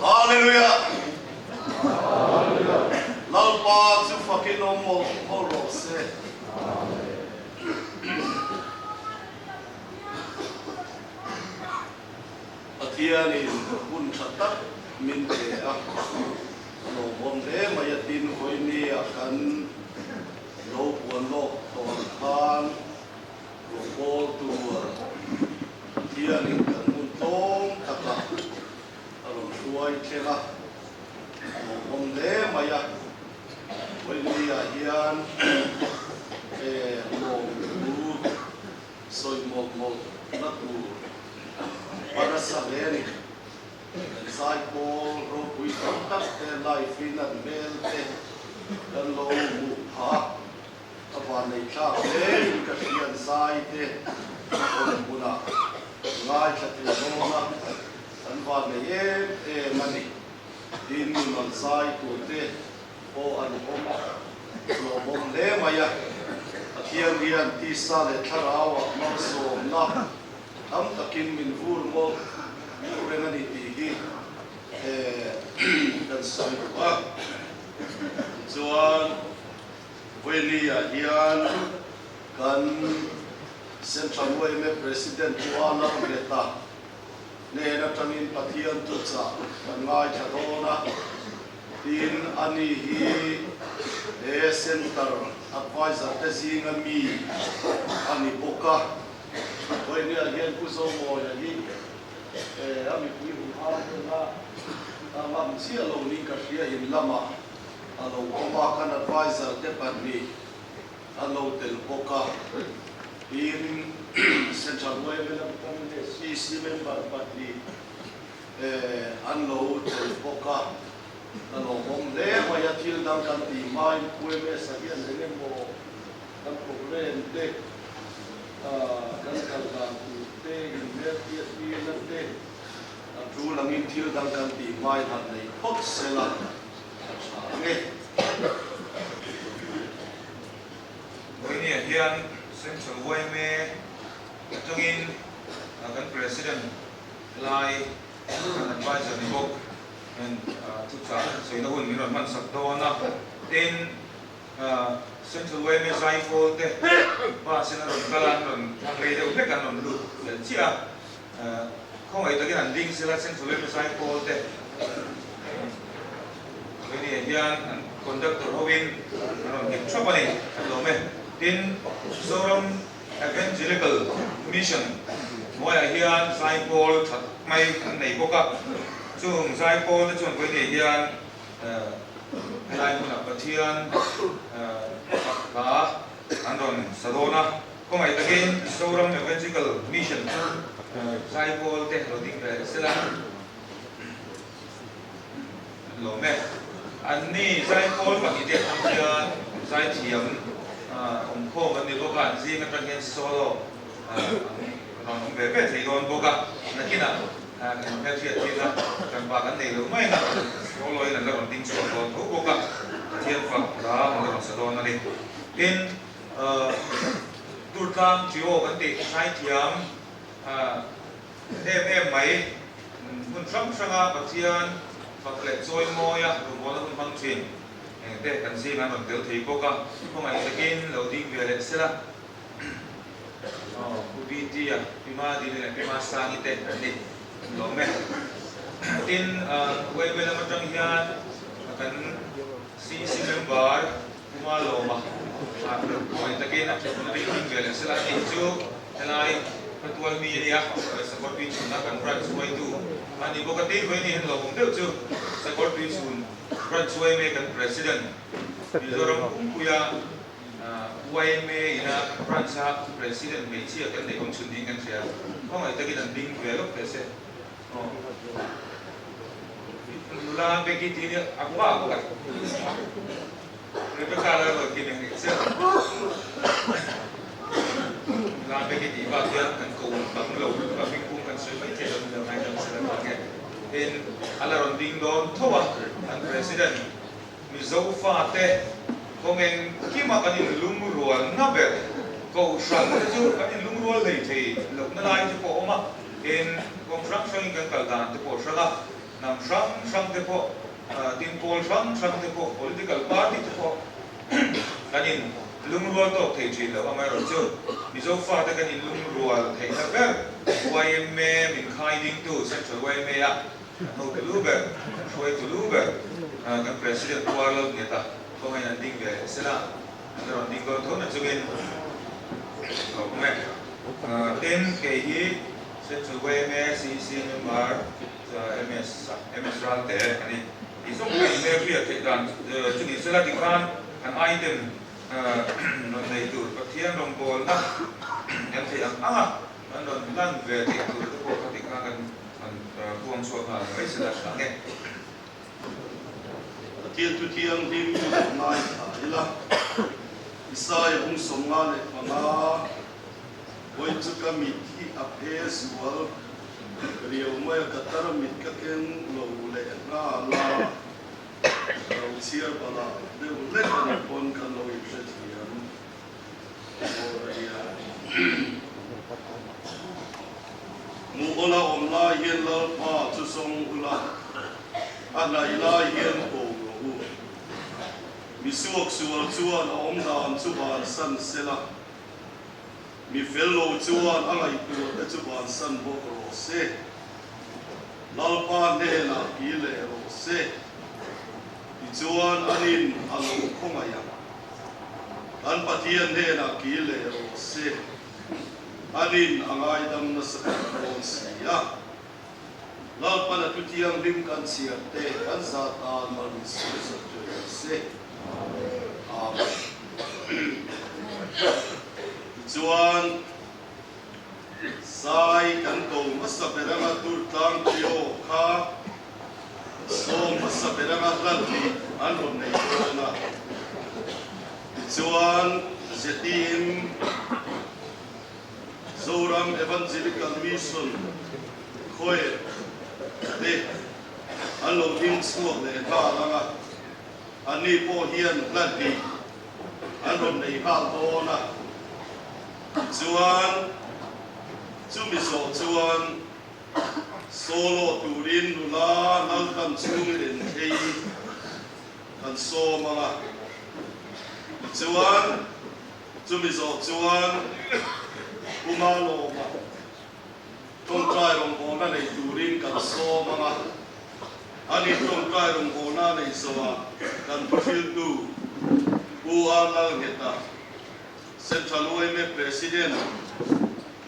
Hallelujah! Lalpa chu fakin awm mawlh mawlh rawh se. Pathianin hun tha tak min pe a, a lawmawm hle mai a tin vawinia kan lo puan lawk tawn khan rawngbâwl tur Pathianin kan hun tlawm takah a rawn hruai thleng a, a lawmawm hle mai a. Vawinia hian lawmthu sawi mawlh mawlh na tur a nasa hle a ni. Kan zai pawl ropui tak tak te live in an hmel te kan lo hmuh phah a, a vannei thlak hle in ka hria an zai te awm hunah ngaithla thei dawn a, an vannei em em a ni. Tin mimal zai tur te pawh an awm a, hlawhawm hle mai a. Pathian hian tisa leh thlarauah malsawmna tam takin min vur mawlh mawlh reng a ni tih hi kan sawi duh a. Tichuan, Vawinia hian kan Central yma President Pu Alar Mehta hnen atangin Pathian thuchah kan ngaithla dawn a. Tin, ani hi he Centre Advisor te zinga mi a ni bawk a. Vawinia hian Pu Zomawia hi a mipui hun hang vel a ngam chiah lo niin ka hria in lamah a lo awm a, kan Advisor te pahnih a lo tel bawk a. Tin, Central yma lam atangin SEC member pahnih An lo tel bawk a, ka lawmawm hle mai a, thil dang kan tih hmain QMS-a hian eng emaw kan programme te, kan kal dan tur te, inhmel hriat tirna te, a tul angin thil dang kan tih hmain han nei phawt sela a tha ang e. Vawinia hian Central yma atangin kan President Lai kan advisor ni bawk hian thuchah sawi na hun min rawn hman sak dawn a, tin Central yma Zaipawl te bus in a rawn kal a, an rawn thlang rei deuh hlek an rawn lut fel chiah a, khawngaih takin an ding sela Central yma Zaipawl te veniah hian an conductor hovin an rawn nghet thap a ni, an lawm e. Tin Zoram Evangelical Mission hnuaiah hian zaipawl that mai an nei bawk a, chung zaipawl te chuan vawiin hian helai hmunah Pathian fak hla an rawn sa dawn a, khawngaih takin Zoram Evangelical Mission zaipawl te lo ding ve sela an lawm e. Anni zaipawl pahnih te atang hian zaithiam awmkhawm an ni bawk a, an zing atang hian solo an rawn awm ve ve thei dawn bawk a, nakinah kan hmelhriat thin a, kan pa kan nei lo mai ang a, solo in an la rawn ding chhuak dawn tho bawk a, Pathian fak hla an la rawn sa dawn a ni. Tin, Durtlang Trio kan tih zaithiam Em em mai, hmun hrang hranga Pathian fak leh chawi mawia rawngbawlna hun hmang thin te kan zing an rawn tel thei bawk a, khawngaih takin lo ding ve leh sela. Aw, Pu BT-a, Pi Madini leh Pi Masangi te an ni lawm e. Tin, YMA lam atang hian kan CEC member Pu Malawma khawngaih takin a thutna ding ding ve leh sela a nih chu helai Khawtual mi a nia, Sakawr tui chhunna kan branch hruaitu a ni bawk a tin vawiin hian lawmawm deuh chu Sakawr tui chhun branch hruai mek kan President Mizoram pumpuia YMA ina branch a President hmeichhia kan neih awm chhun niin kan hria khawngaih takin an ding ve lawk teh se. Nula Becky tih hi a pa bawk a, Rebecca la rawn ti eng chiah. Nula Becky tih bak hian kan ko tam lo lutuk a, hming pum kan sawi mai thei lo ni lo ngaidam sela ka nge. Tin, a la rawn ding dawn tho a, an President Mizo fate kawngeng kima kan inlungrual na ber Kohhran te chu kan inlungrual hlei thei lohna lai te pawh a awm a, tin kawng hrang hrangin kan kal dan te pawh a hrang a. Hnam hrang hrang te pawh, tin pawl hrang hrang te pawh, political party te pawh kan in lungrual tawk thei thin lo. Amaherawhchu Mizo fate kan in lungrual theihna ber yma min khai dingtu Central yma a kan hotu lu ber, kan hruaitu lu ber kan President Pu Arlalngeta kawngin an ding ve sela an rawn ding dawn tho na chungin a awm e. Tin, kei hi Central yma CEC member MS MS Ralte a ni. Tih zawng ka inhmel hriat theih dan chu ni sela tikhan kan item rawn nei tur Pathian rawngbawlna kan theih ang ang a, kan rawn hlan ve theih tur te pawh kha tikhan kan han puang chhuak nghal mai sela tha nge. Pathian thu thianghlim lo ngaithla ila, Isaia bung 55 Vawi chu ka mit hi a phe zual riau mai a, ka tar mit ka keng lo leh nghal a, ka lo chhiar balah deuh hlek a nih pawn kan lo inhrethiam dawn a nia. Hmuh awla awm lai hian Lalpa chu zawng ula, a hnaih lai hian ko rawh u. Mi suaksual chuan a awm dan chu bansan sela. Mi fel lo chuan a ngaihtuah te chu bansan bawk rawh se. Lalpa hnenah ki leh rawh se. Tichuan anin a lo khawngaih ang. Kan Pathian hnenah ki leh rawh se. Anin a ngaidam nasa tak dawn si a. Lalpan a thu thianghlim kan chhiar te kan zah tan mal min sawi zawk chu ni se. Amen. Tichuan, zai kan ko hmasa ber anga Durtlang Trio kha sawm hmasa ber anga hlan hi an rawn nei dawn a. Tichuan, ZTM Zoram Evangelical Mission Choir te an lo ding chhuak leh nghal ang a, anni pawh hian hla hnih an rawn nei nghal dawn a. Tichuan, chumi zawh chuan solo turin nula Laltan chhungin enthei kan sawm ang a. Tichuan, Chumi zawh chuan Pu Malawma tawngtai rawngbawlna nei turin kan sawm ang a, ani tawngtai rawngbawlna a neih zawhah kan thuhriltu Pu A Lalngheta, Central yma President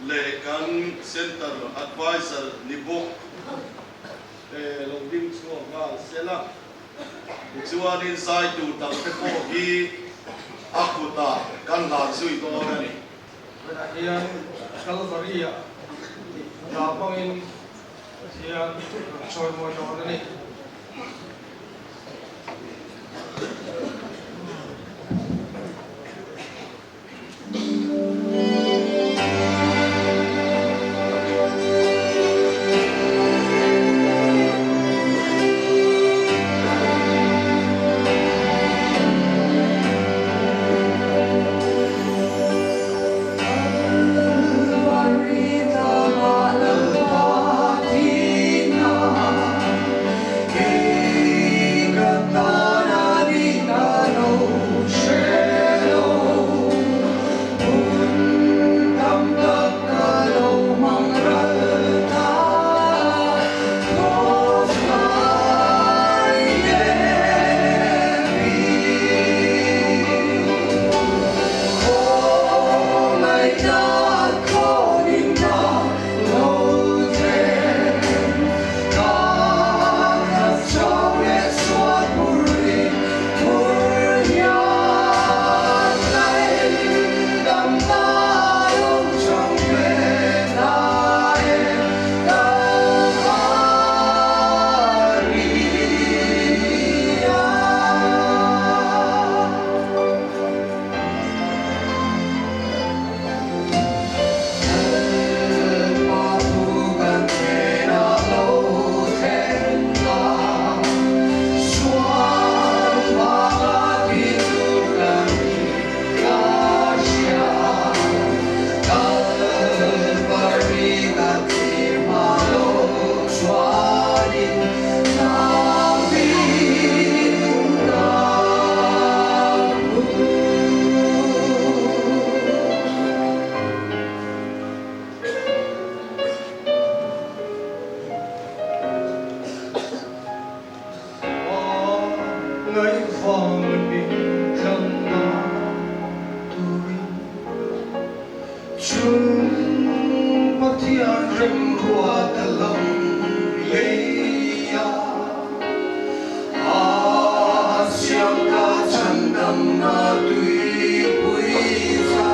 leh kan Centre Adviser ni bawk te lo ding chhuak nghal sela. Tichuanin zai tur dangte pawh hi a kutah kan hlan zui dawn a ni. Tunah hian Kalvari-ah hna hmangin Pathian rawn chawimawi dawn a ni. vang mi tlanna turin Chung Pathian remruat a lam leia a siam ta chhandamna tuipui za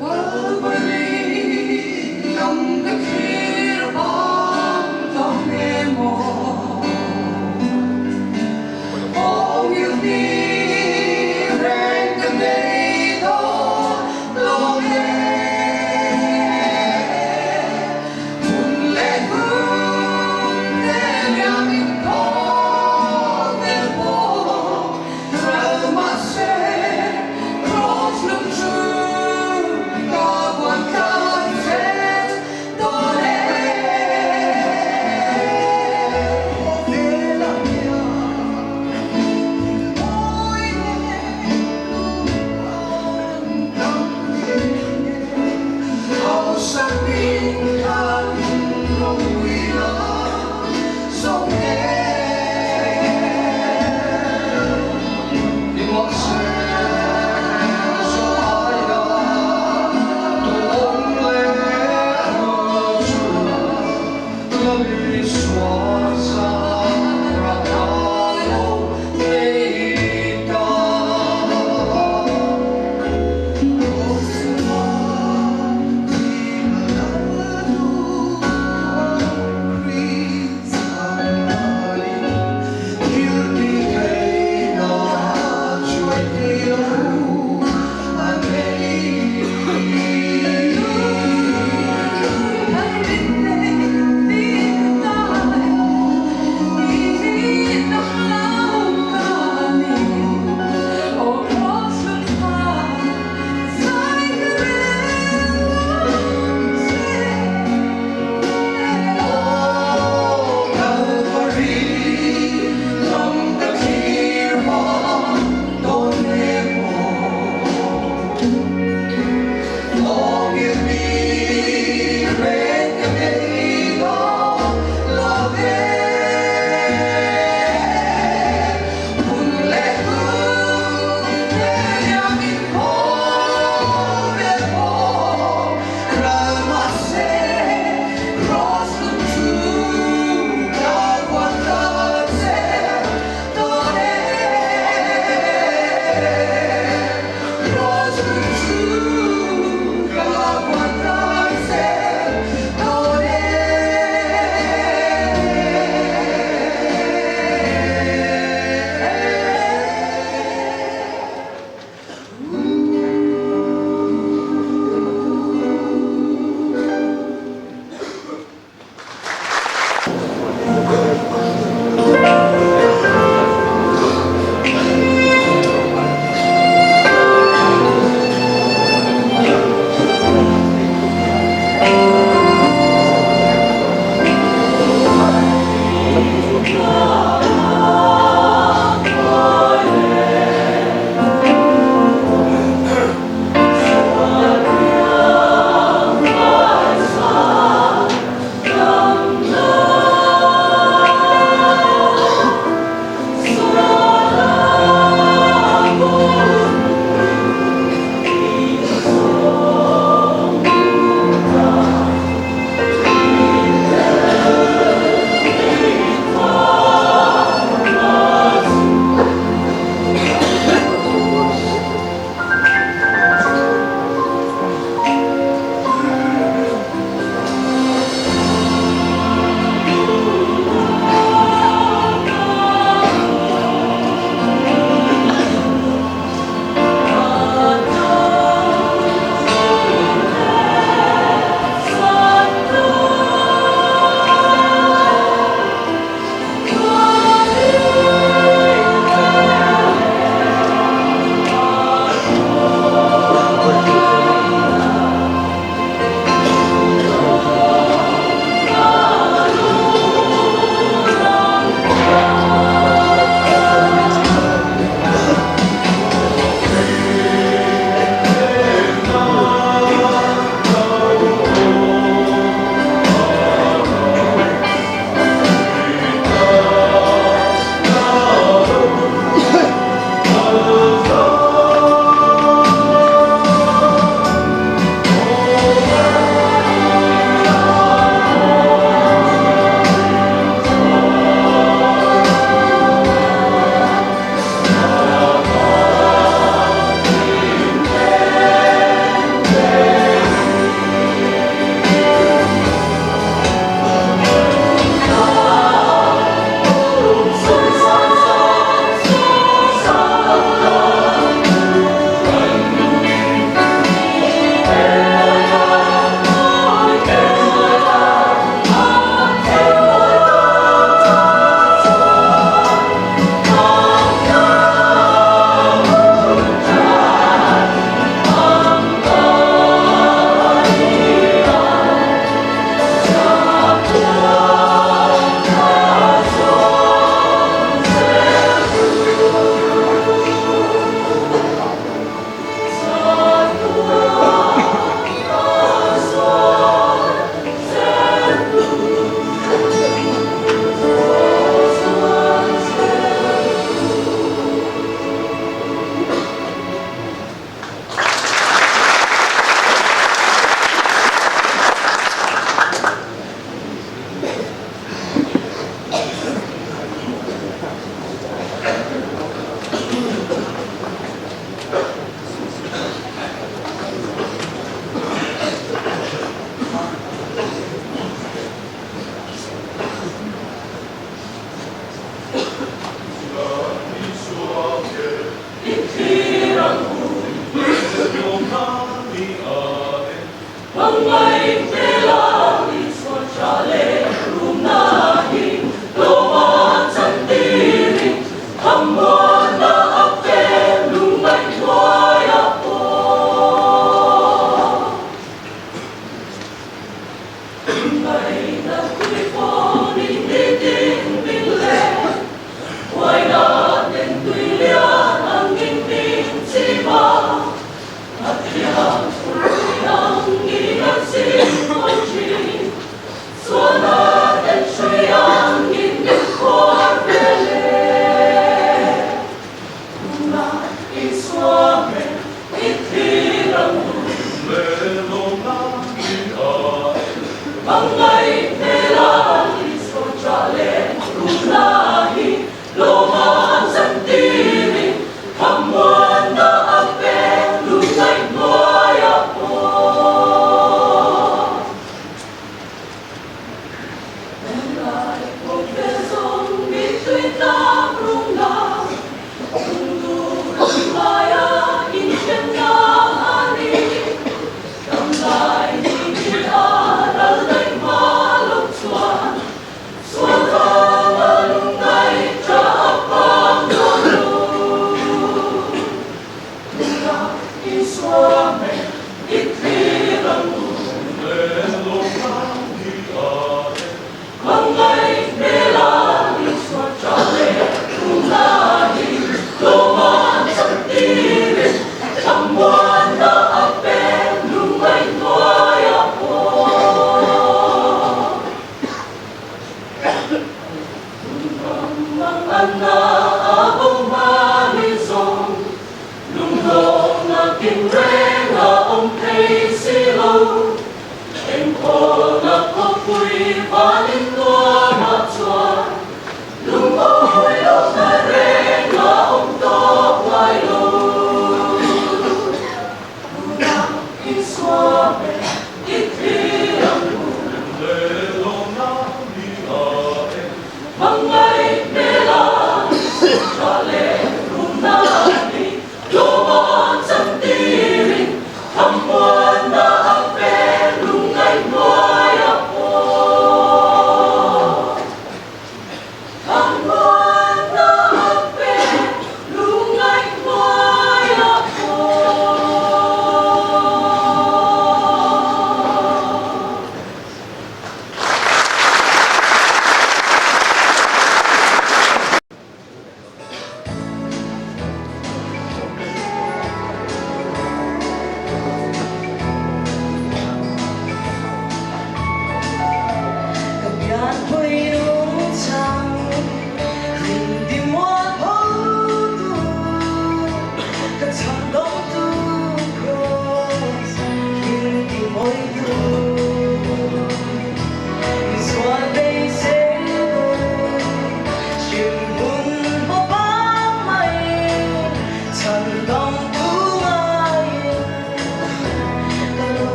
Kalvaria.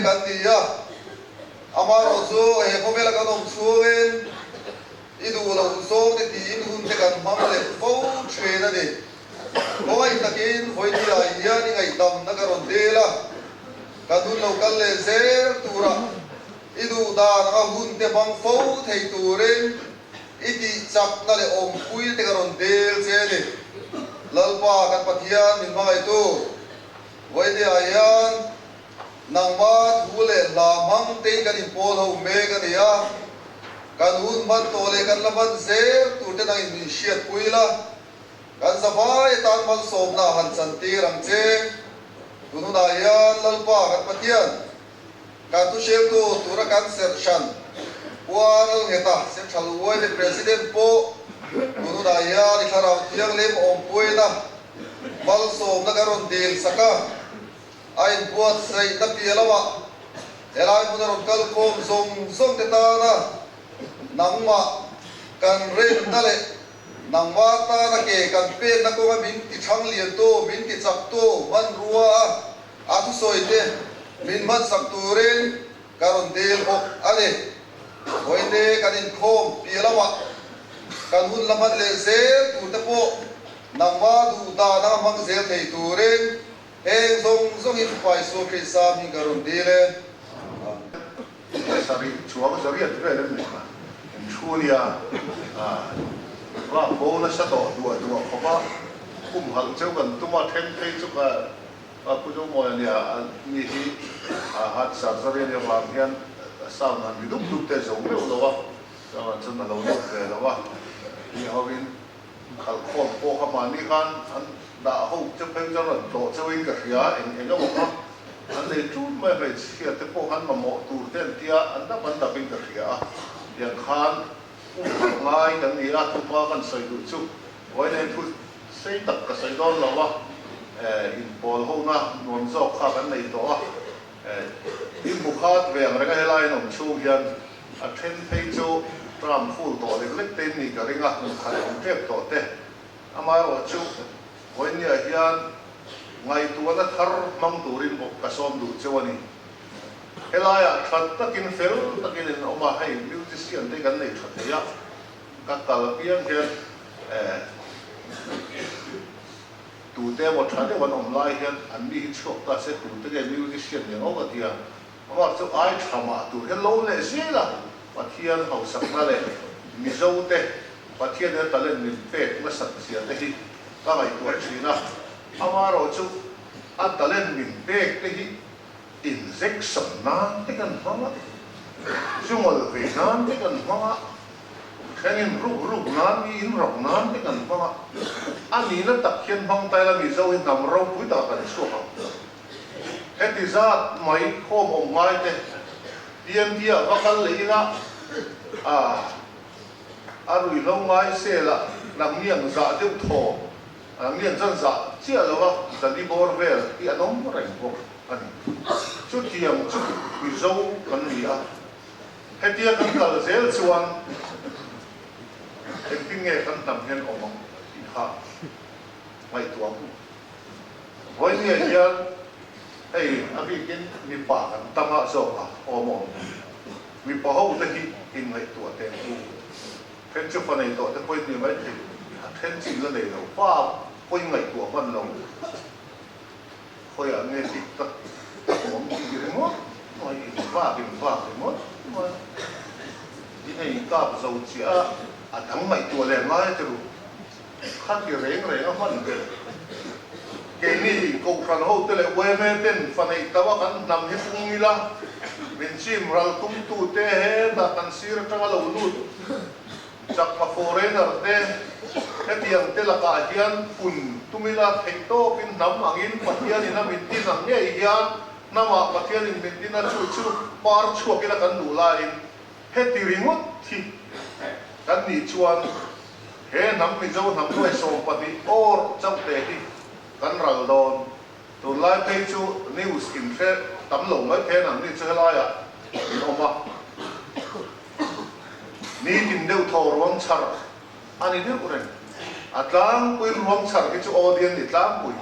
kan ni a, amaherawhchu he khawvela kan awm chhungin i duh loh zawng te tiin hun te kan hmang leh fo thin a ni. Khawngaih takin vawinia hian i ngaihdamna ka rawn dil a, kan hun lo kal leh zel turah i duh dan anga hun te hmang fo thei turin i tih chakna leh awmpui te ka rawn dil che a ni. Lalpa kan Pathian min hmangaihtu, vawinia hian nangma thu leh hla hmang tein kan inpawl ho mek a ni a, kan hun hman tawh leh kan la hman zel tur te nangin min hriatpui la. Kan zavai atan malsawmna han chantir ang che. Tun hunah hian Lalpa kan Pathian, kan thuhriltu tura kan serh hran Puan Lalngheta Central YMA President pawh tun hunah hian i Thlarau Thianghlim awmpuina malsawmna kan rawn dil sak a, a inbuatsaihna piah lamah helai hmuna rawn kalkhawm zawng zawng te tana nangmah kan remna leh Nangmah tana ke kan penna kawnga min ti thang liantu, min ti chaktu hmanrua a a thusawi te min hmansak turin ka rawn dil bawk a ni. Vawiin kan inkhawm piah lamah kan hun la hman leh zel tur te pawh nangmah duh dan anga hmang zel thei turin heng zawng zawngin Fapa Isua Krista hming ka rawn dil e. Amen. Sarih chuang zariat vel em ni kha in thu nia va bo nasa tawh duah duah khawp a, kum halh cheu kan tum a, then phei chu ka Pu Zomawi a nia a ni hi heart surgery a nih avang hian sound han ri dup dup te zo meuh lo a, chuan chuan a lo lut ve lo a, mi ho in khalh khawm pawh kha mahni khan an dah ho che phei chuan rawn tlawh cheu in ka hria eng eng emaw kha an nei ṭun mai a, hmeichhia te pawh khan mamawh tur te an tia an dap an dap in ka hria a, tiang khan um khalh ngai kan ni a, thuhma kan sawi duh chu vawiin thu sei tak ka sawi dawn lo a, inpawl hona nuam zawk kha kan nei tawh a, in hmu khat ve ang reng a helai an awm chhung hian A then phei chu tram full tawh lek lek te in nih ka ring a, hmun khat awm tep tawh te. Amaherawhchu vawinia hian ngaihtuahna thar hmang turin bawk ka sawm duh cheu a ni. Helaiah that takin fel takin in awm a, hei musician te kan nei tha thei a, ka kal apiang hian eh tute emaw tha deuh an awm lai hian an mi hi chhuak ta se tute nge musician ni ang aw ka ti a. Amah chu ai tha mah tur hian lo leh zel a, Pathian hausakna leh Mizo te Pathian ina talent min pek nasat zia te hi ka ngaihtuah thin a, amaherawh chu a talent min pek te hi injection nan te kan hmang a, zungawl vei nan te kan hmang a, thenin ruk ruk nan mi in rawk nan te kan hmang a, a nihna tak hian hmang ta ila Mizo hi hnam ropui takah kan chhuak ang. Heti zat mai khawm awm ngai te TNT ah va kal leh ila a a ruihhlo ngai sel ah nangni ang zah deuh thaw nangni ang chuan zah chiah lo a zali bawr vel hi an awm reng bawk a ni. Chutiang chu Mizo kan ni a, hetia kan kal zel chuan engtin nge kan hnam hian awm ang tih kha ngaihtuah ang u. Vawinia hian hei a bikin mipa kan tam ah zawk a awm awm. Mipa ho te hi inngaihtuah teh ang u. Then chu fa nei tawh te pawhin ni mai thei, a then chu in la nei lo. Pa pawhin ngaihtuah hman lo. Khawiah nge dik tak tak awm tih ringawt mai, in vak in vak ringawt mai. In hei kap zo chiah a, a dang ngaihtuah leh ngai a ti ru. Khati reng reng a hman ber. Keini Kohhran hote leh yma ten fa neih tam a kan hnam hi pung ila, min chim ral tumtute hetah kan sir atanga lo lut chakma foreigner te hetiang te lakah hian pun tum ila theih tawkin hnam angin Pathianin a min tin ang ngei hian hnamah Pathianin min tin a chu chu par chhuak ila kan duh laiin Heti ringawt hi kan nih chuan he hnam Mizo hnam nuai 12 awr chauh te hi kan ral dawn. Tunlai phei chu news in hre tam lo mai phei an ang ni chu helaiah in awm a. Nitin deuh thaw ruang chhar a ni deuh reng. A tlangpui ruang chhar hi chu audience ni tlangpui.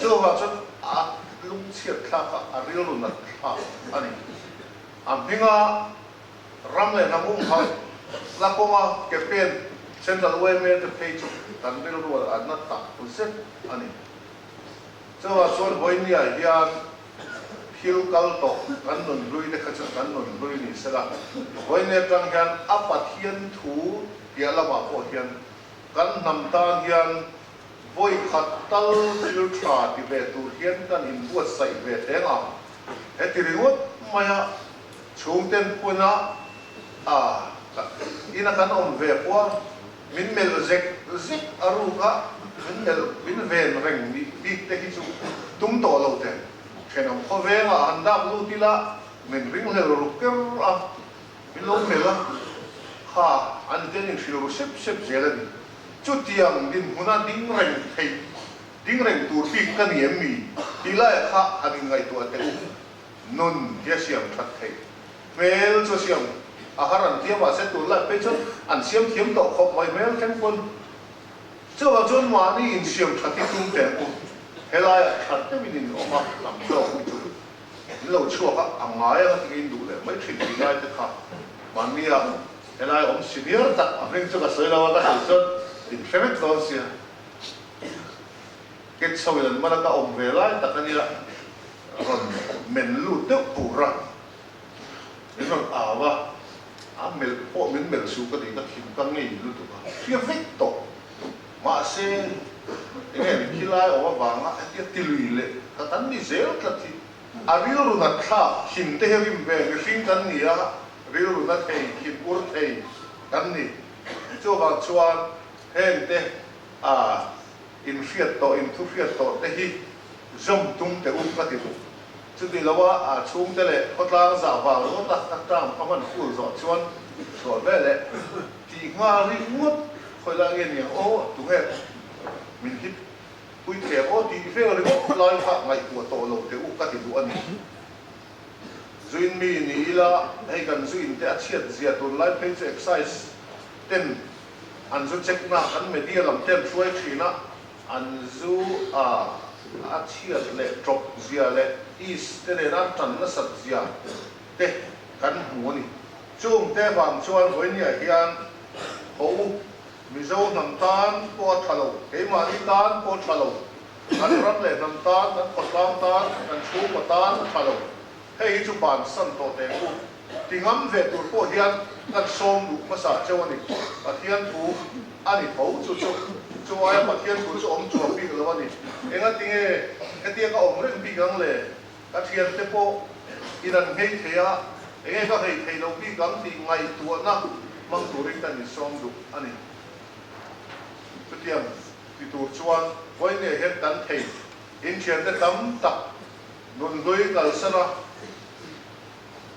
Chuvang chuan a. lungchhiat thlak a, a rilru nat thlak a ni. A hminga ram leh hnam umhak la kawnga ke pen Central yma te phei chu kan rilru a na tak zet a ni. Chuvah chuan vawinia hian thil kal tawh kan nun hlui te kha chu kan nun hlui ni sela, vawinia atang hian a Pathian thu piah lamah pawh hian kan hnam tan hian vawi khat tal thil tha ti ve tur hian kan inbuatsaih ve thleng ang. Heti ringawt maia chhungten puna a ina kan awm ve pawha min melh zek zek a ruk a, min melh min ven reng nih bik te hi chu tum tawh lo teh. Thenawm khawvengah han dak lut ila min ringhlel ruk ker a, min lo melh a, kha an ten inhrilh ru sep sep zel a ni. Chutiang dinhmuna ding reng theih, ding reng tur bik ka ni em mi? Tih laiah kha han inngaihtuah teh u. Nun hi a siam that theih. Hmel chu a siam a har an tia mahse tun lai phei chuan an siam thiam tawh khawp mai hmel thleng pawn. Chuvang chuan mahni insiam that hi tum teh u. Helaiah that deuhin in awm a, tam zawk hi chu in lo chhuak a, a ngai anga tingin duh leh mai thin tih lai te kha mahnia helai awm senior tak a hming chu ka sawi lo a, ka sawi chuan in hre vek dawn sia. Ket chho in an man a ka awm ve lai tak ania rawn men lut deuh tur a min rawn au a, a melh pawh min melh suh ka tih ka thin ka ngei lutuk a, hria vek tawh mahse enge ni khilai awm avanga hetia tilui leh ka kan ni zel tlat hi a rilru nat thlak thin te hi rim ve mihring kan ni a, rilru na thei thin ur thei kan ni chuvang chuan heng te a inhriat tawh, inthuhriat tawh te hi zawm tum teh u ka ti duh. Chuti loa a chhungte leh khawtlang zah vang ringawt a ka term ka hman full zawh chuan chhuah ve leh tih nghal ringawt khawi lai nge niang aw tunge min hip pui thei ang aw tih vel ringawt lai kha ngaihtuah tawh lo teh u ka ti duh a ni. Zuin mi ni ila hei kan zuin te a chhiat zia tunlai phei chu excise ten An zu check na kan media lam te an hruai thin a, an zu a a chhiat leh tawp zia leh is te nena an tan nasat zia te kan hmu a ni. Chung te vang chuan vawinia hian ho u Mizo hnam tan pawh a tha lo, keimahni tan pawh a tha lo, kan ram leh hnam tan, kan khawtlang tan, kan chhungkaw tan a tha lo. Hei hi chu bansan tawh teh u. Ti ngam ve tur pawh hian kan sawm duh hmasa cheu a ni. Pathian thu a ni tho chu chu. Chu aia Pathian thu chu awm chuang bik lo a ni. Enga tinge hetia ka awm reng bik ang le? Ka thiante pawh in an nghei thei a, enge ka nghei thei lo bik ang tih ngaihtuahna hmang turin kan insawm duh a ni. Chutiang ti tur chuan vawinia hian kan thei inthiante tam tak Nun hlui kalsan a,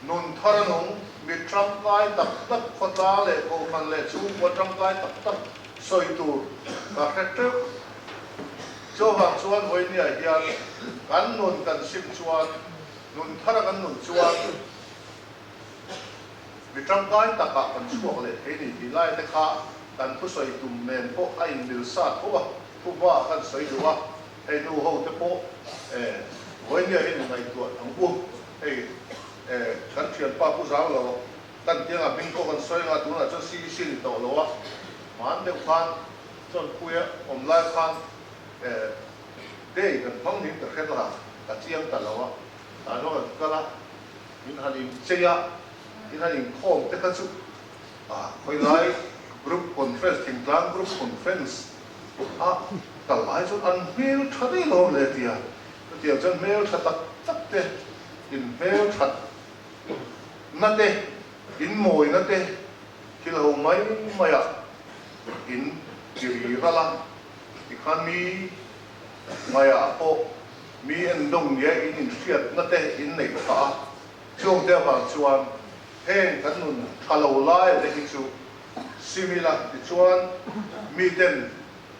nun thar a nung, mi tangkai tak tak khawtlang leh kohhran leh chhungkua tangkai tak tak sawi tur ka hre teuh. Chuvang chuan vawinia hian kan nun kan sim chuan, nun thara kan nun chuan mi tangkai takah kan chhuak leh thei ni tih lai te kha kan thusawi tum nen pawh a inmil sa tho a, thuhma kan sawi duh a. Hei nu ho te pawh eh vawinia hi ngaihtuah ang u. Hei eh kan thianpa Pu Zau lo kan tianga hming pawh kan sawi anga tunah chuan CEC ni tawh lo a, hman deuh khan chuan Puia awm lai khan eh day kan hmang niin ka hre ta, ka chiang ta lo a, tah chuan kan kal a, min han inchei a, min han inkhawm te kha chu ah khawilai group conference thingtlang group conference a kal lai chuan an hmel tha daih lo le tia chutiang chuan hmel tha tak tak te in hmel that na te in mawi na te thil ho mai mai ah in ti ri ral a tikhan mi ngaih ah pawh mi en dawng nia in inhriat na te in neih phah a chung te avang chuan heng kan nun tha lo lai te hi chu Simila tichuan miten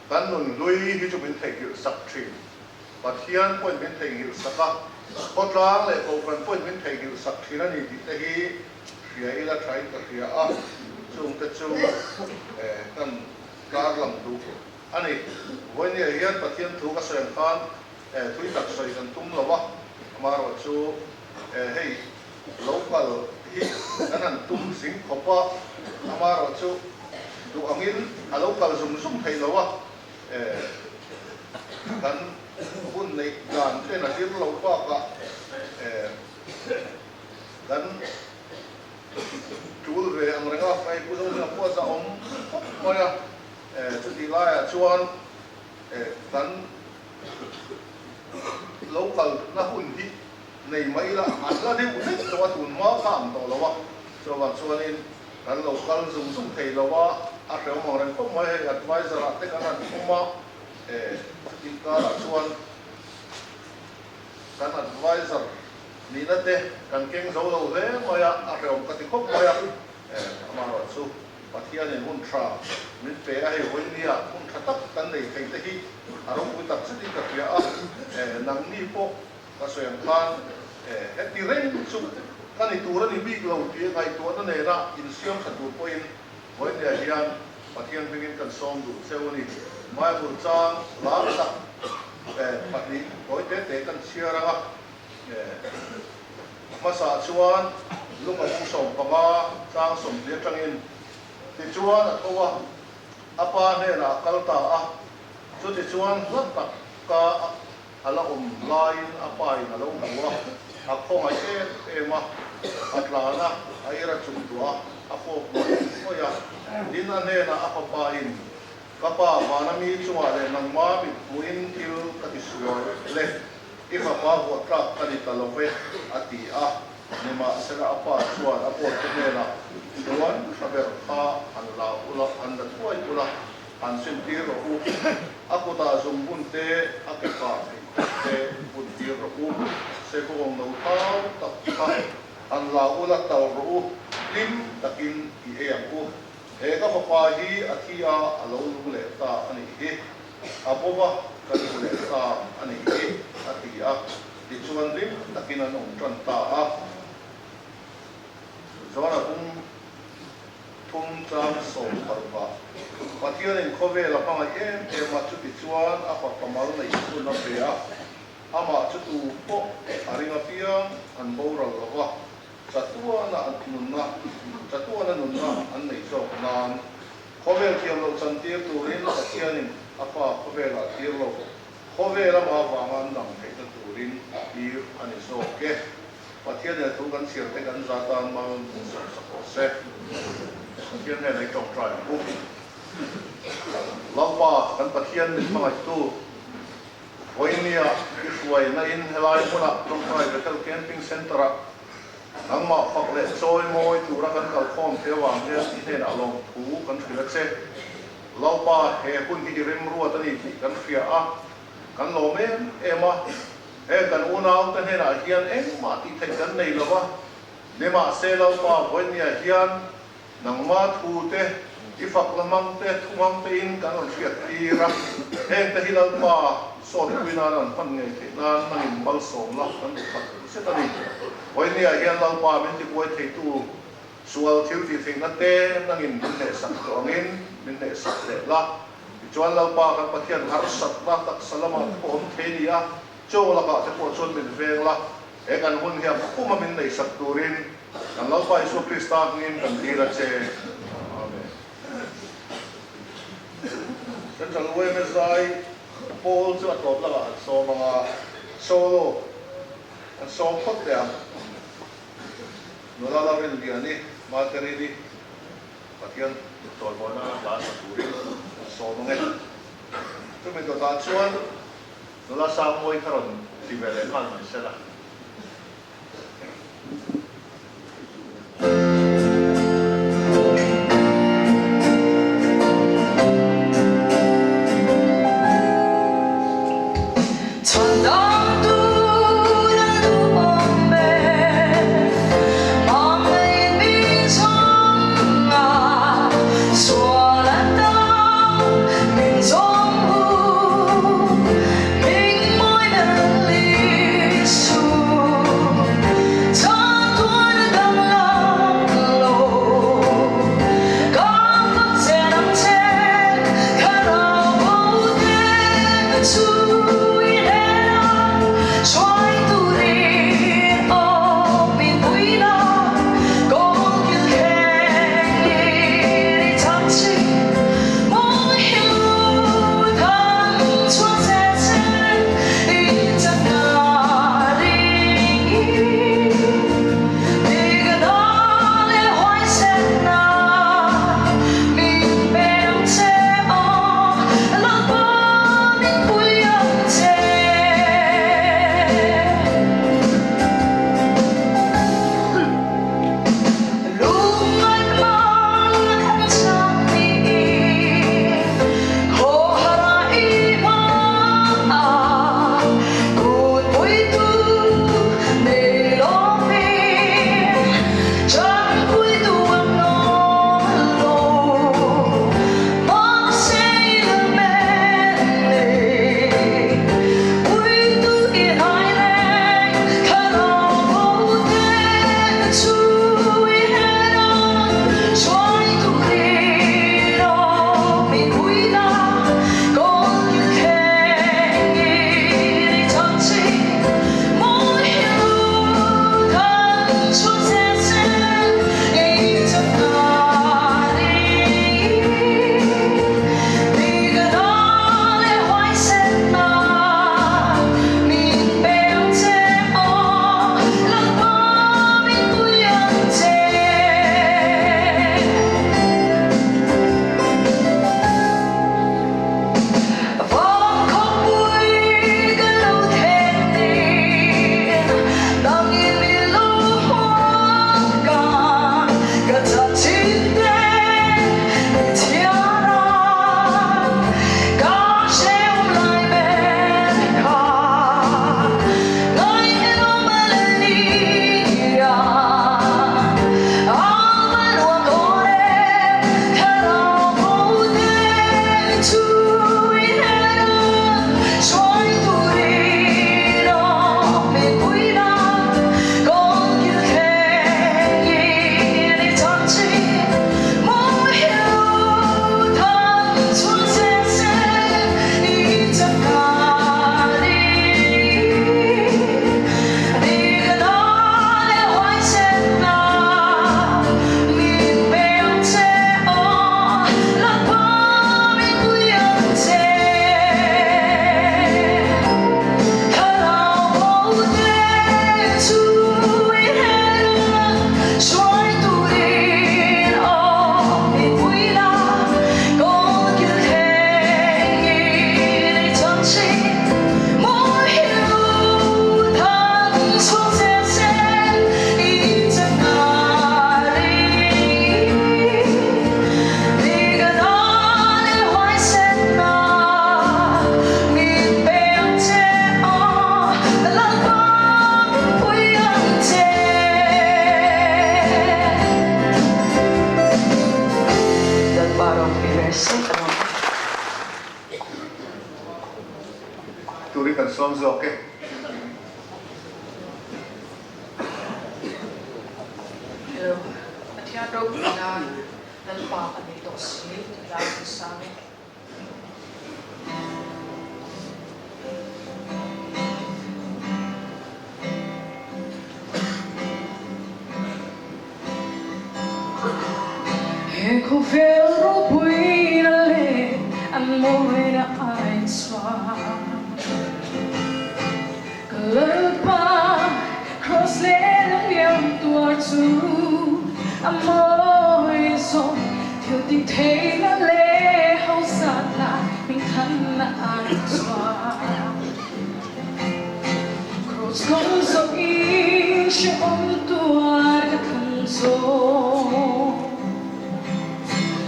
kan nun hlui hi chu min theihnghilh sak thin. Pathian pawhin min theihnghilh sak a, khawtlang leh kohhran pawhin min theihnghilh sak thin a ni tih te hi hria ila thain ka hria a, chungte chu kan kar lang duh a ni. Vawinia hian Pathian thu ka sawi ang khan thui tak sawi kan tum lo a. Amaherawhchu hei local hi kan han tum zing khawp a, amaherawhchu duh angin a lo kal zung zung thei lo a, kan hun neih dan ten a zir loh bakah kan tul ve ang reng a, hei Pu Zohminga pawh a zahawm khawp mai a, chutih laiah chuan kan lo kalna hun hi nei mai ila an la deuh hlek tawh a, tun hma kha ang tawh lo a, chuvang chuanin kan lo kal zung zung thei lo a, a hrehawm ang reng khawp mai hei adviser ah te kan han awm a, chutih karah chuan kan adviser nihna te kan keng zo lo hle mai a, a hrehawm ka ti khawp mai a, amaherawhchu Pathianin hun tha min pe a, hei vawinia hun tha tak kan nei thei te hi a ropui tak zetin ka hria a, nangni pawh ka sawi ang khan heti reng chu ka ni tur a ni bik lo tih ngaihtuahna nena insiam tha tur pawhin vawinia hian Pathian hmingin kan sawm duh cheu a ni. Bible chang lar tak pahnih tawi te te kan chhiar ang a. Hmasa chuan lung a bung 15 chang 40 atangin tichuan a tho a, a pa hnenah a kal ta a, chutichuan hla tak ka a la awm laiin a pa in a lo hmu a, a khawngaih em em a, a tlan a, a ir a chung duah a, a fawp ngawih ngawih a, tin a hnenah a fapa in, Ka pa, vana mi chungah leh nangma mit hmuhin thil ka ti sual le. I fapa vuah tlak ka ni ta lo ve, a ti a. Nimahsela a pa chuan a pawlte hnenah, Chuan hra ber kha han la ula, han la thuai ula, han sintir rawh u. A kutah zum bun te, a ke kah pheikhawk te bun tir rawh u. Sekawng no thau tak kha han la ula, tal rawh u, hlim takin i ei ang u. He ka fapa hi a thi a, a lo nung leh ta a nih hi. A bawva ka nu leh ta a nih hi, a ti a. Tichuan rim takin an awm tan ta a. John-a bung thum chang 16 Pathianin khawvel a hmangaih em em a, chutichuan a fapa mal neih hun a pe a, amah chu tu pawh a ring apiang an boral lo va, chatuana an nunna, chatuana nunna an neih zawk nan. Khawvel thiam loh chantir turin Pathianin a fa khawvelah tir lo, khawvel ama vanga an dang theihna turin tir a ni zawk e. Pathianin a thu kan chhiar te kan za tan mal min sawm sak rawh se. Pathian hnenah i tawngtai ang u. Lalpa kan Pathian min hmangaihtu, Vawinia i hruaina in helai hmunah tawngtai Bethel Camping Centre-ah Nangmah fak leh chawi mawi tura kan kalkhawm thei avang hian i hnenah lawmthu kan hrilh a che. Lalpa, he hun hi i remruat a ni tih kan hria a, kan lawm em em a. Heng kan unaute hnenah hian engmah tih theih kan nei lo va, nimahse Lalpa vawinia hian nangmah thu te, i fak la hmang te, thu hmang tein kan rawn hriat tir a. Hengte hi Lalpa sawtpui nan an hman ngei theih nan nangin malsawm la kan duh tak zet a ni. Vawinia hian Lalpa min tibuai theitu sual thil tih theihna te nangin min hnehsak tawh angin min hnehsak leh la. Tichuan Lalpa kan Pathian harsatna taksa lamah te pawh awm thei ni a, chaw lakah te pawh chuan min veng la. He kan hun hian khuma min neihsak turin kan Lalpa Isua Krista hmingin kan dil a che. Amen. Central YMSI pawl chu a tawp lakah an sawm ang a, solo an sawm phawt teh ang. Nula Lalrinliani, Materini, Pathian chawimawi nana hla sa turin an sawm ang e. Chumi dawtah chuan Nula Sangmawi kha rawn ti ve leh nghal mai se la. sawm zawk e. Hello, Pathian ropui nan Lalpa ka nei tawh si tih lai kan sang e. He khawvel ropuina leh an mawina ai chuan ka Lalpa Kraws leh liam tuar chu a mawi zawk thil tih theihna leh hausatna hmingthanna ai chuan. Kraws kawng zawhin hrehawm tuar ka thlang zawk.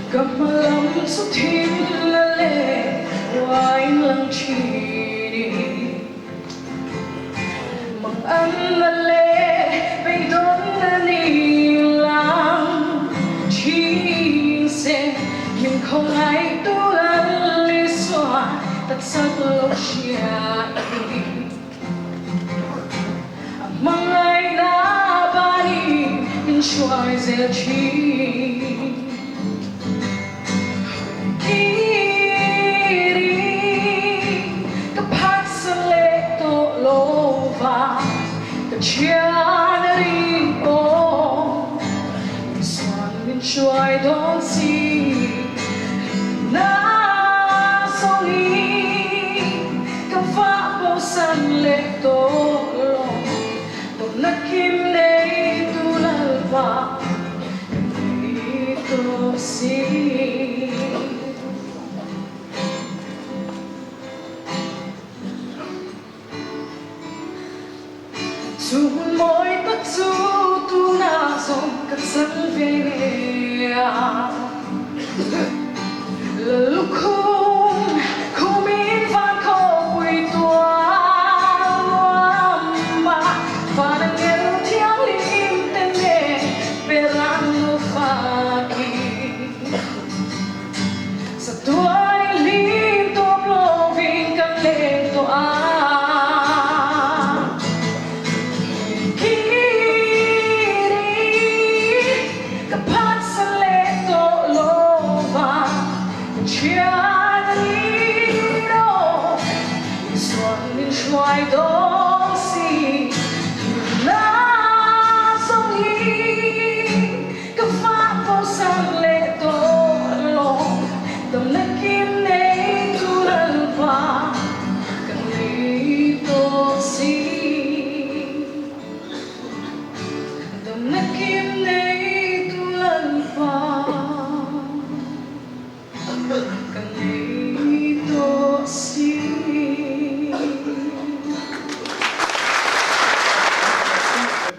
Ka hma lam chu thim la leh uain lang thinin Mang an la leh beidawn na ni lang thin se min khawngaih tu Lal Isua taksa lo hria i. A hmangaihna bani min hruai zel thin. Kiri ka phatsa leh tawh lo va, ka thian a ring awm. Isuan min hruai dawn si, na zawngin ka vah bosan leh tawh lo. Dawmna kim neitu Lalpa ka nei tawh si. Chu hun mawi tak chu tunah zawng ka chang ve ngei a. Lalukhum khumin van khawpui tual nuam a, van angel thianghlim te nen perang nufa khi. Chatuan i hlim tawp lovin kan leng tawh a. Kiri ka phatsa leh tawh lo va, ka thian a ni lo. Isuan min hruai dawn si, thihna zawng hi. Ka fah bosan leh tawh lo, damna kim nei tu Lalpa ka nei tawh si. Damna kim nei tu Lalpa ka nei tawh si.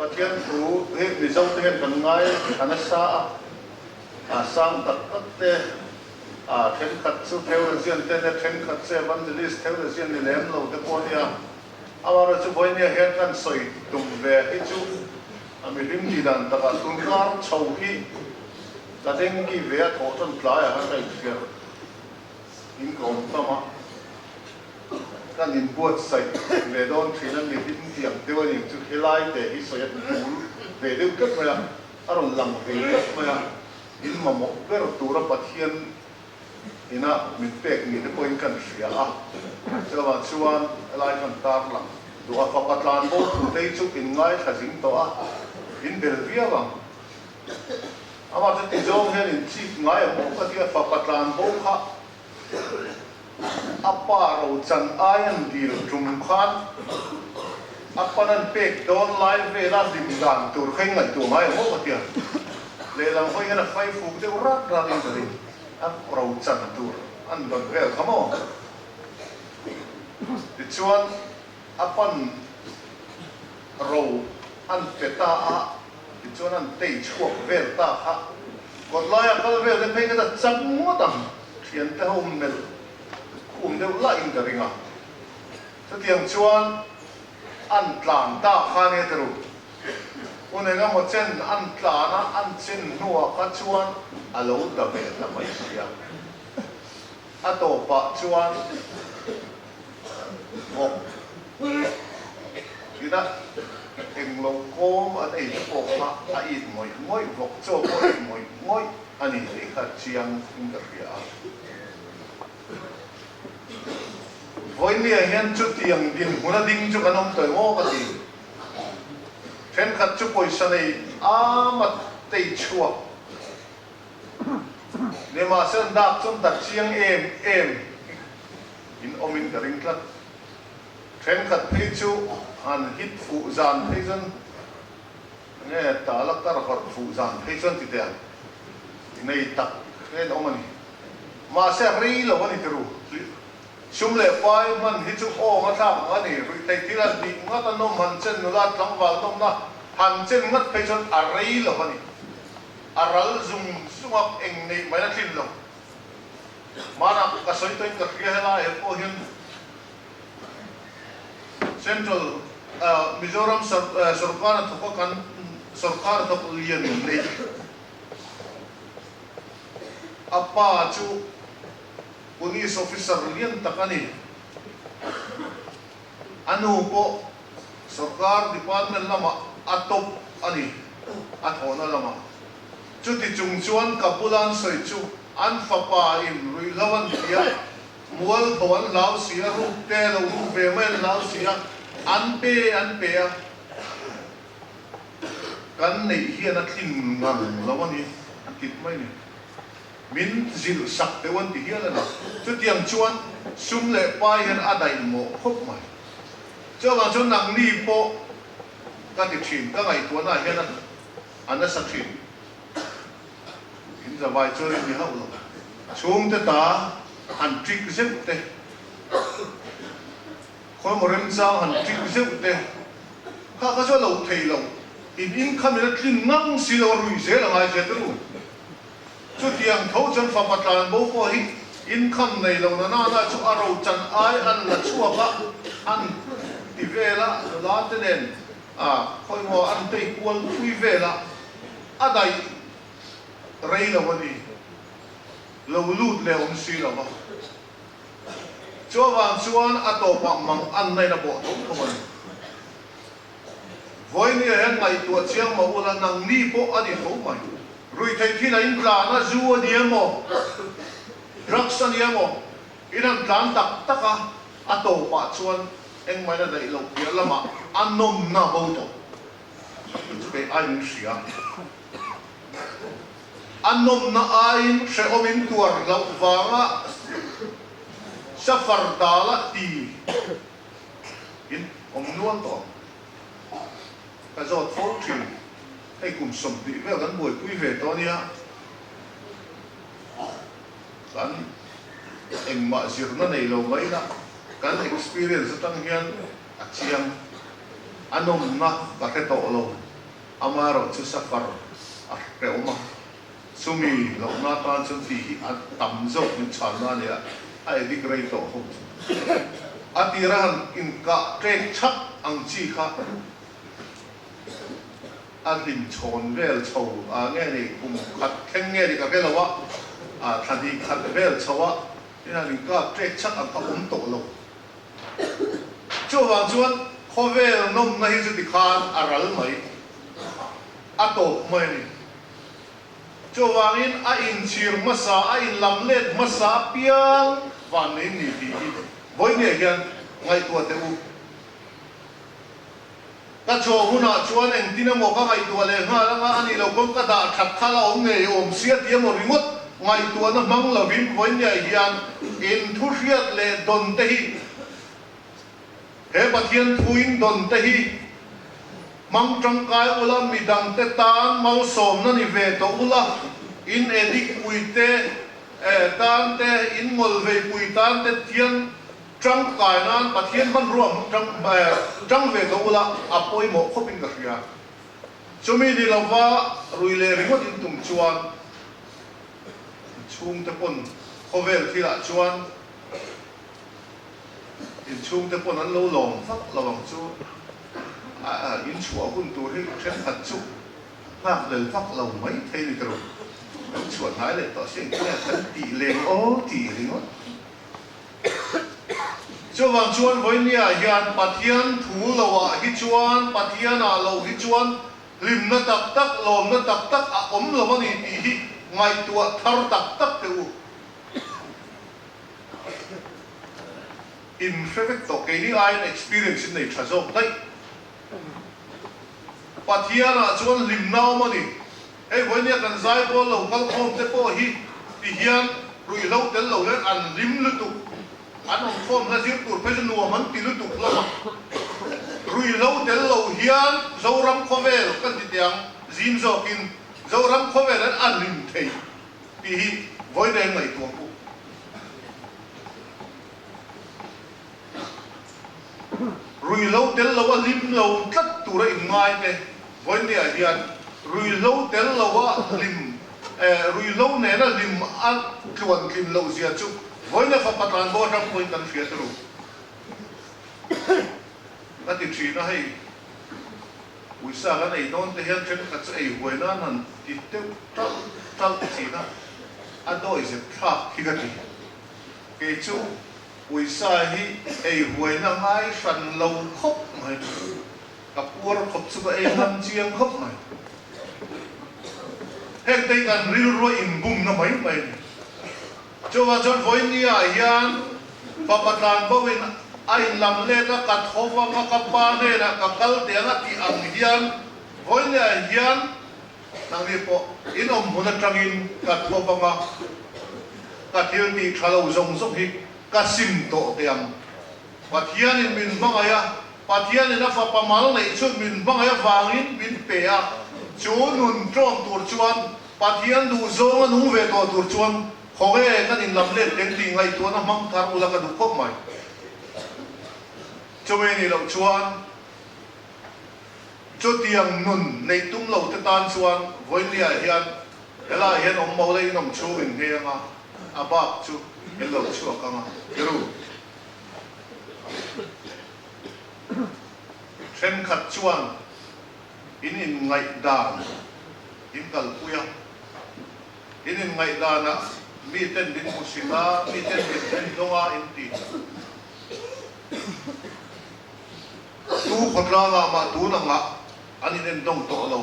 Pathian thu hi Mizo te hian kan ngai a nasa a, a sang tak tak te, a thenkhat chu theologian te nia, thenkhat chu evangelist theologian ni lem lo te pawh nia. Amaherawhchu vawinia hian kan sawi tum ve hi chu a mihring tih dan takah tunkar chho hi Ka dengue ve a thawh chuan tlaiah khan ka infiah in ka awm tam a, kan inbuatsaih ve dawn thin a, mihring tiang deuh a ni ang chu helai te hi sawi a tul ve deuh tlat mai a, a rawn lang ve tlat mai a, in mamawh ber tura Pathian ina min pek ni te pawhin kan hria a, chuvang chuan helai khan tar lang duh a, fapa tlan bo thu te hi chu in ngaithla zing tawh a, in bel viau ang. Amah chu tizawng hian in chip ngai a hmuh ka ti a, fapa tlan bo kha a pa rochan ai an dil tum khan a pan an pek dawn lai vela hlim dan tur kha in ngaihtuah ngai a hmuh ka ti a, lehlam hawi hian a fai fuk deuh rat rat in ka ring a rochan tur an dawn vel kha maw? Tichuan a pan ro an pe ta a, tichuan an tei chhuak vel ta kha kawtlaia kal vel te phei kha ta chak ngawt ang, thiante ho melh khum deuh lahin ka ring a. Chutiang chuan an tlan ta kha nia ti ru. Hun engemaw chen an tlan a, an chin hnuah kha chuan a lo da ve ta mai sia. A tawpah chuan vawk. Tina englo kawm an ei te pawh kha a it ngawih ngawih, vawk chaw pawh a it ngawih ngawih a ni tih kha chiang in ka hria a. Vawinia hian chutiang dinhmun a ding chu kan awm tawh emaw ka ti. Thenkhat chu pawisa nei ama tei chhuak nimahse an dak chuan dak chiang em em in awmin ka ring tlat. Thenkhat phei chu han hit fuh zan phei chuan nge tala kar hawrh fuh zan phei chuan ti teh ang nei tak hian awm a ni. Mahse a rei lo a ni tiru. Sum leh pai hman hi chu awng a thlak ang a ni. Ruihtheih thil a hnih ngat a nawm han chen nula tlangval nawmna han chen ngat phei chuan a rei lo a ni. A ral zung zung a eng neih mai a tlin lo. Hmanah ka sawi tawhin ka hria helai ah pawh hian Central Mizoram sorkar a thawk a kan sorkar a thawk lian neih a pa chu Police officer lian tak a ni. A nu pawh sorkar department lamah a top a ni, a thawhna lamah. Chuti chung chuan ka bula an sawi chu an fapa in ruihhlo an ti a, mualpho an hlau si a, ruk te lo ruk ve mai an hlau si a, an pe an pe a. Kan neih hian a tlin ngang lo a ni, a tit mai a ni. Min zilh sak deuh an ti hial a ni. Chutiang chuan sum leh pai hian a daih mawh khawp mai. Chuvang chuan nangni pawh ka ti thin, ka ngaihtuahna ah hian a nasa thin. In zavai chuan in ni hauh lo. Chhungte ta han trick zeuh te, khawimaw remchang han trick zeuh te, kha kha chu a lo thei lo. In income in a tlin ngang si lo a rui zel a ngai zia te ru. Chutiang tho chuan fapa tlan bo pawh hi income nei lo na nana chu a ro chan ai an la chhuak a, an ti vel a, nula te nen a khawimaw an tei kual pui vel a, a daih rei lo a ni, lo lut leh awm si lo va. Chuvang chuan a tawpah mang an nain a bawh tho tho a ni. Vawinia hian ngaihtuah chiang mah ula nangni pawh a ni tho mai. Ruihtheih thil a intlan a, zu a ni emaw, drugs a ni emaw, in han tlan tak tak a, a tawpah chuan engmah in a daih loh piah lamah a nawmna bo tawh. Chu kei aiin hria. A nawmna aiin hrehawm in tuar loh vanga safar dala ti in awm nual tawh ang. Ka zawt fo thin. Hei kum 20 vel kan buaipui ve tawh ania. Kan engmah zirna nei lo mai la, kan experience atang hian a chiang. A nawmna ka hre tawh lo. Amaherawh chu safar a hrehawm a. Chumi lohna atan chuan tih hi a tam zawk min chhanna a nia, a edik rei tawh ho chu. A tira han inkah ṭek chhak ang chi kha a hlim chhawn vel chho a nge ni, kum khat thleng nge ni ka hre lo a, a thla hnih khat vel chho a tin han inkah ṭek chhak ang kha awm tawh lo. Chuvang chuan khawvel nawmna hi chuti khan a ral mai, a tawp mai a ni. Chuvangin a inchhir hmasa, a inlam let hmasa apiang van nei ni tih hi vawinia hian ngaihtuah teh u. Ka chhuah hunah chuan engtin emaw ka ngaihtuah leh nghal anga a nih loh pawn ka dah that kha la awm ngei awm sia ti emaw ringawt ngaihtuahna hmang lovin vawinia hian inthuhriat leh dawn te hi He Pathian thuin dawn te hi hmang tangkai ula, midang te tan malsawmna ni ve tawh ula, in edik pui te tan te, in ngawl vei pui tan te thian tangkai nan Pathian hmanrua tang ve tawh ula a pawimawh khawp in ka hria. Chumi ni lova rui leh ringawt in tum chuan chhungte pawn khawvel thilah chuan Inchhungte pawn an lo lawm vak lo ang chu. In chhuah hun tur hi thenkhat chu nghakhlel vak lo mai thei ni tawh. Kan chhuah hnai leh tawh si engtin nge kan tih leng aw tih ringawt. Chuvang chuan vawinia hian Pathian thu loah hi chuan, Pathianah lo hi chuan hlimna tak tak, lawmna tak tak a awm lo a ni tih hi ngaihtuah thar tak tak teh u. In hre vek tawh, keini aiin experience in nei tha zawk daih. Pathianah chuan hlimna awm a ni. Hei vawinia kan zaipawl lo kal khawm te pawh hi ti hian ruihhlo tel lo hian an hlim lutuk, an awm khawm hla zir tur phei chu nuam an ti lutuk hlawm a. Ruihhlo tel lo hian Zoram khawvel kan ti teh ang, zim zawkin Zoram khawvel an a hlim thei tih hi vawiin a ngaihtuah pawh. Ruihhlo tel lo a hlim lo tlat tura inngai te vawinia hian ruihhlo tel lo a hlim eh ruihhlo nena hlim a tluan tlin loh zia chu vawinia fapa tlan bo atang pawhin kan hria turu ka ti thin a hei uisa kan ei dawn te hian thenkhat chu ei huai nan han ti deuh talh talh thin a a dawi zep thlak hi ka ti kei chu Pawisa hi ei huaina ngai hran lo khawp mai. Ka puar khawp chu ka ei ngam chiang khawp mai. Heng te hi kan rilrua inbumna mai mai a ni. Chuvang chuan vawinia hian fapa tlan bo in a inlam let a, ka tho vang a, ka pa hnenah ka kal teh ang a tih ang hian vawinia hian Nangni pawh in awm hmun atangin ka tho vang a, ka thil tih tha lo zawng zawng hi ka sim tawh teh ang. Pathianin min hmangaih a, Pathianin a fapa mal neih chu min hmangaih avangin min pe a, chu nun tlawm tur chuan Pathian duh zawnga nung ve tawh tur chuan khawnge kan inlam let teng tih ngaihtuahna hmang thar ula ka duh khawp mai. Chumi nih loh chuan. Chutiang nun neih tum lo te tan chuan vawinia hian helaiah hian awm mo leh in awm chhung in ngheng a, a bak chu in lo chhuak ang a, Tiru. Thenkhat chuan in inngaihdan in kalpui a, in inngaihdanah miten min hmusit a, miten min endawng a in ti. Tu khawtlangah mah tun angah an inendawng tawh lo,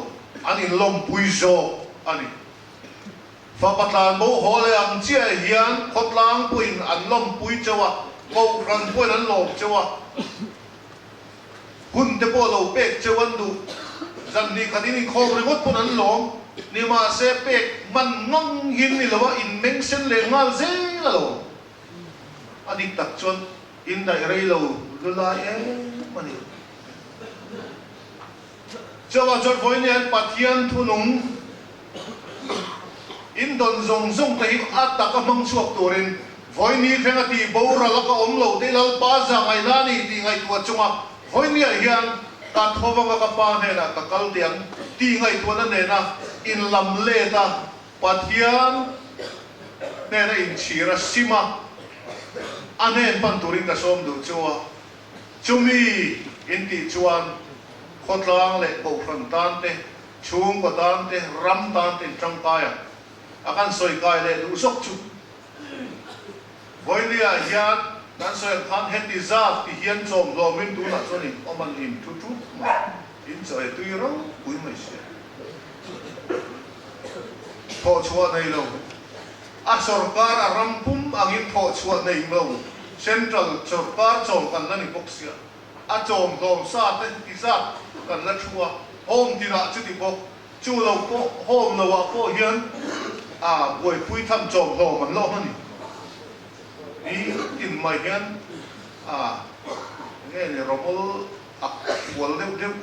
an inlawmpui zawk a ni. Fapa tlan bo haw leh ang chiah hian khawtlang pawhin an lawmpui cheu a, kohhran pawhin an lawm cheu a, hun te pawh lo pek cheu an duh. Zan hnih khat in inkhawm ringawt pawn an lawm, nimahse pek hman ngang hin ni lo a, inmeng sen leh nghal zel a lawm. A dik tak chuan In daih rei lo lu lai em a ni. Chuvang chuan vawiin hian Pathian thunung in dawn zawng zawng te hi a taka hmang chhuak turin vawiin ni thleng a tih boral a ka awm lo te Lalpa za ngaihna a ni tih ngaihtuah chunga vawiin niah hian ka tho vanga ka pa hnenah ka kal teh ang tih ngaihtuahna nena in lam let a Pathian hnena inchhir a sim a, a hnen pan turin ka sawm duh chu a. Chumi intih chuan khawtlang leh kohhran tan te, chhungkaw tan te, ram tan te in tangkai a, a kan sawi kai leh duh zawk chu. Vawinia hian kan sawi ang khan heti zat ti hian chawm hlawmin tunah chuan in awm an in thu thup mai, in chaw ei tui ropui mai sia. Thawh chhuah nei lo. A sorkar a ram pum angin thawh chhuah nei lo. Central sorkar chawm kan la ni bawk sia. A chawm hlawm sa te ti zat kan la thu a. Home tinah chuti bawk. Chu lo pawh home lo ah pawh hian a buaipui tham chawm hlawm an la awm a ni. Ni tin mai hian a nge ni rawmawl a fual deuh deuh.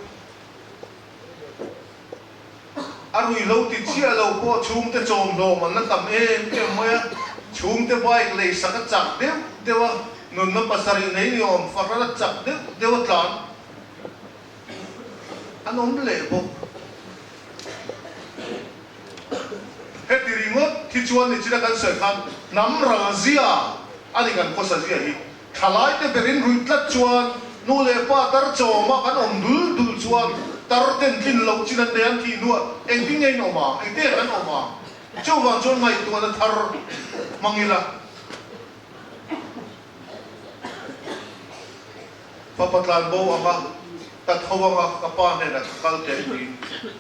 A rui lo ti chiah lo pawh chhungte chawmhlawm an la tam em em mai a, chhungte bike lei sak a chak deuh deuh a, nunna pasarih nei ni awm fahran a chak deuh deuh a tlan an awm leh bawk. Heti ringawt hi chuan nichina kan sawi khan hnam ral zia a ni kan khawsa zia hi. Thalaite berin ruih tlat chuan nu leh pa tar chawma kan awm dul dul chuan tar ten tlin loh chin an nei an thih hnuah engtin nge in awm ang, engtin nge kan awm ang? Chuvang chuan ngaihtuahna thar hmang ila. Fapa tlan bo anga ka tho anga ka pa hnenah ka kal teh tiin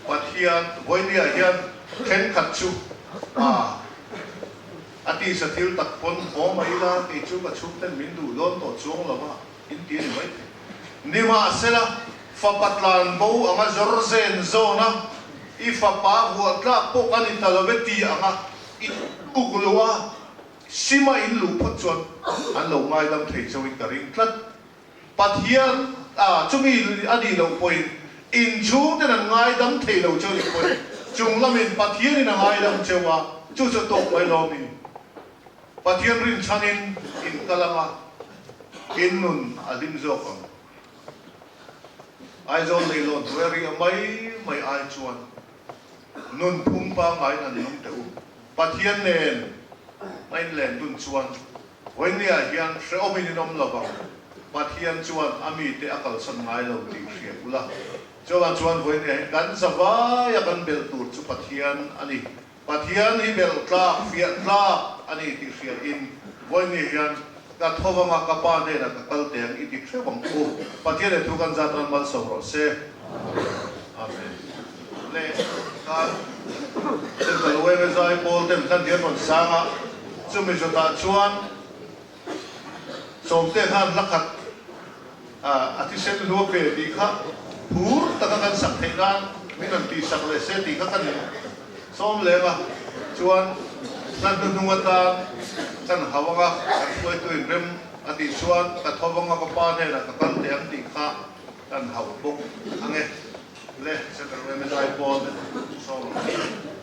Pathian vawinia hian thenkhat chu a a tisa thil tak pawn haw mai ila kei chu ka chhungten min duh dawn tawh chuang lo a in ti a ni mai thei. Nimahsela fapa tlan bo anga zawr zen zawn a i fapa vuah tlak pawh ka ni ta lo e ti anga i uk luh a Sima in luh phawt chuan an lo ngaidam thei chauhin ka ring tlat. Pathian a chumi a nih loh pawhin inchhungten an ngaidam thei lo cheu nih pawhin chung lamin Pathianin a ngaidam cheu a, chu chu tawk mai lawmin Pathian rinchhanin in kal anga in nun a hlim zawk ang. Aizawl leilawn hnuai a riah mai mai ai chuan nun phung pangngai an nung teh u. Pathian nen a inlen dun chuan Vawinia hian hrehawmin in awm lo vang, Pathian chuan a mite a kalsan ngai lo tih hria ula. Chuavang chuan Vawinia hi kan zavaia kan belh tur chu Pathian a ni. Pathian hi belh tlak, fiah tlak a ni tih hria in Vawinia hian ka tho vanga ka Pa hnenah ka kal teh ang i ti hreuh ang u. Pathian he thu kan zat ran malsawm rawh se. Amen. Leh khan Central yma zai pawl ten hlan hian rawn sang a, chumi zawtah chuan Sawmte khan hla khat a thisen hlua pe tih kha phur taka kan sak theih nan min rawn tihsak leh se tih kha kan sawm leng a, chuan hla hnuhnung atan kan hau anga kan hruaitu inrem a tih chuan ka tho vanga ka pa hnenah ka kal teh ang tih kha kan hauh bawk ang e. Le Central Women's Ai pawl sawm ang.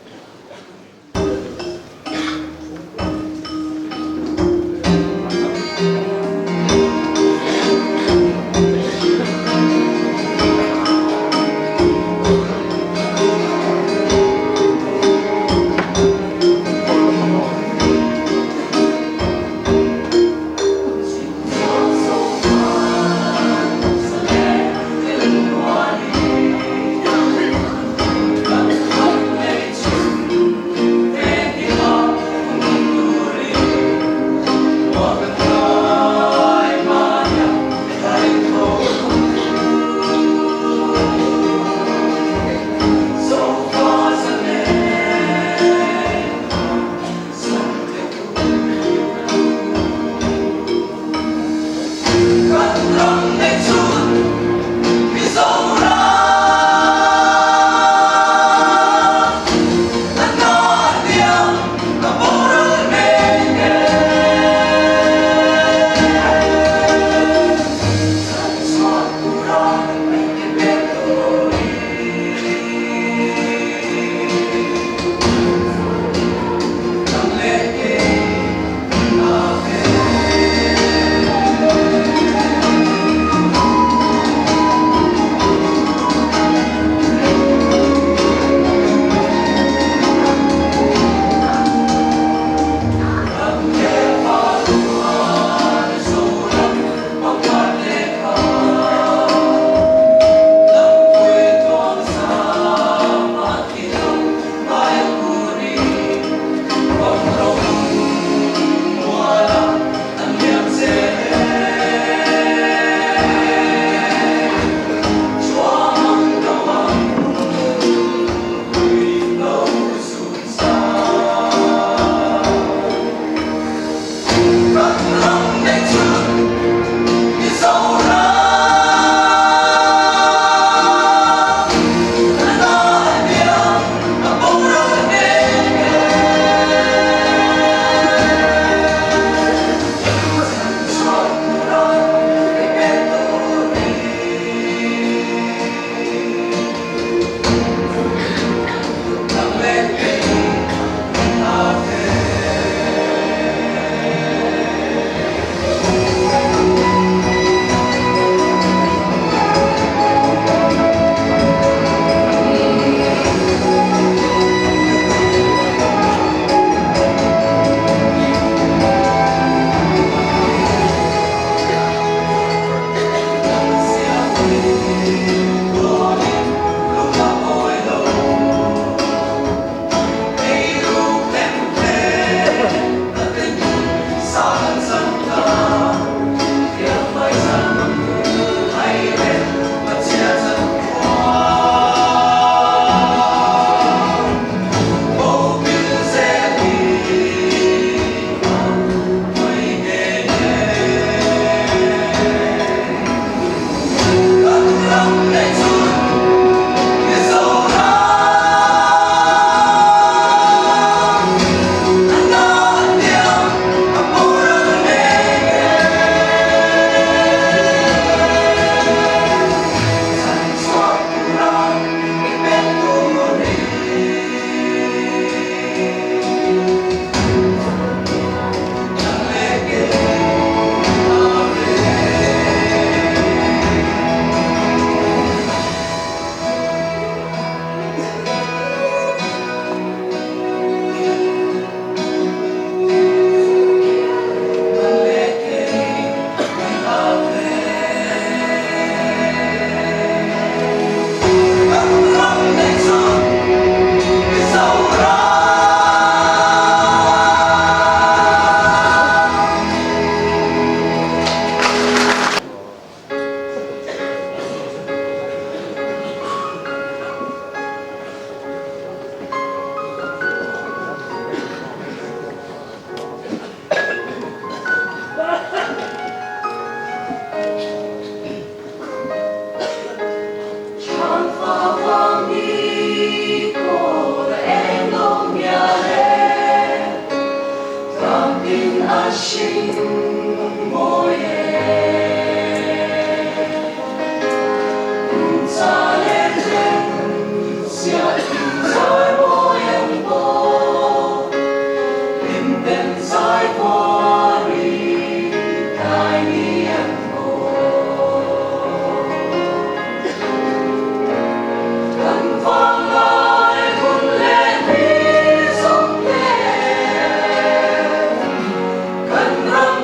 hring mawi e. Kum za leh tlem siah in zai mawi ang maw, hlim ten zai kuari tlai ni ang maw. Kan vanglai hun leh ni zawng te, kan ram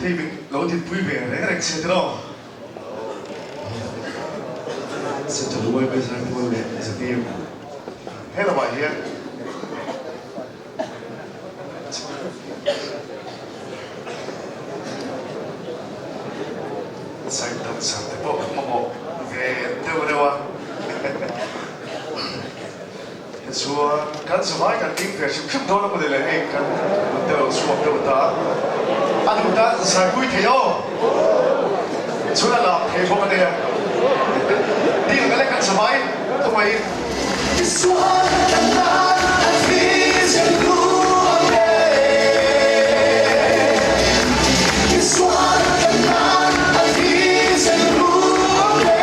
Thei min lo dinpui ve reng reng che tiraw? Central yma Zaipawl leh zpm he lamah hian Zai dancer te pawh kan mamawh ve deuh reuh a. Tichuan kan zavai kan ding ve hrim hrim dawn a mawni le hei kan kut te lo chhuak deuh ta a duh tan zaipui thei aw chuan a lak thei bawk a nia ding ang ale kan zavai tumaiin. Isual kan tan a thi zel lu a pe. Isual kan tan a thi zel lu a pe.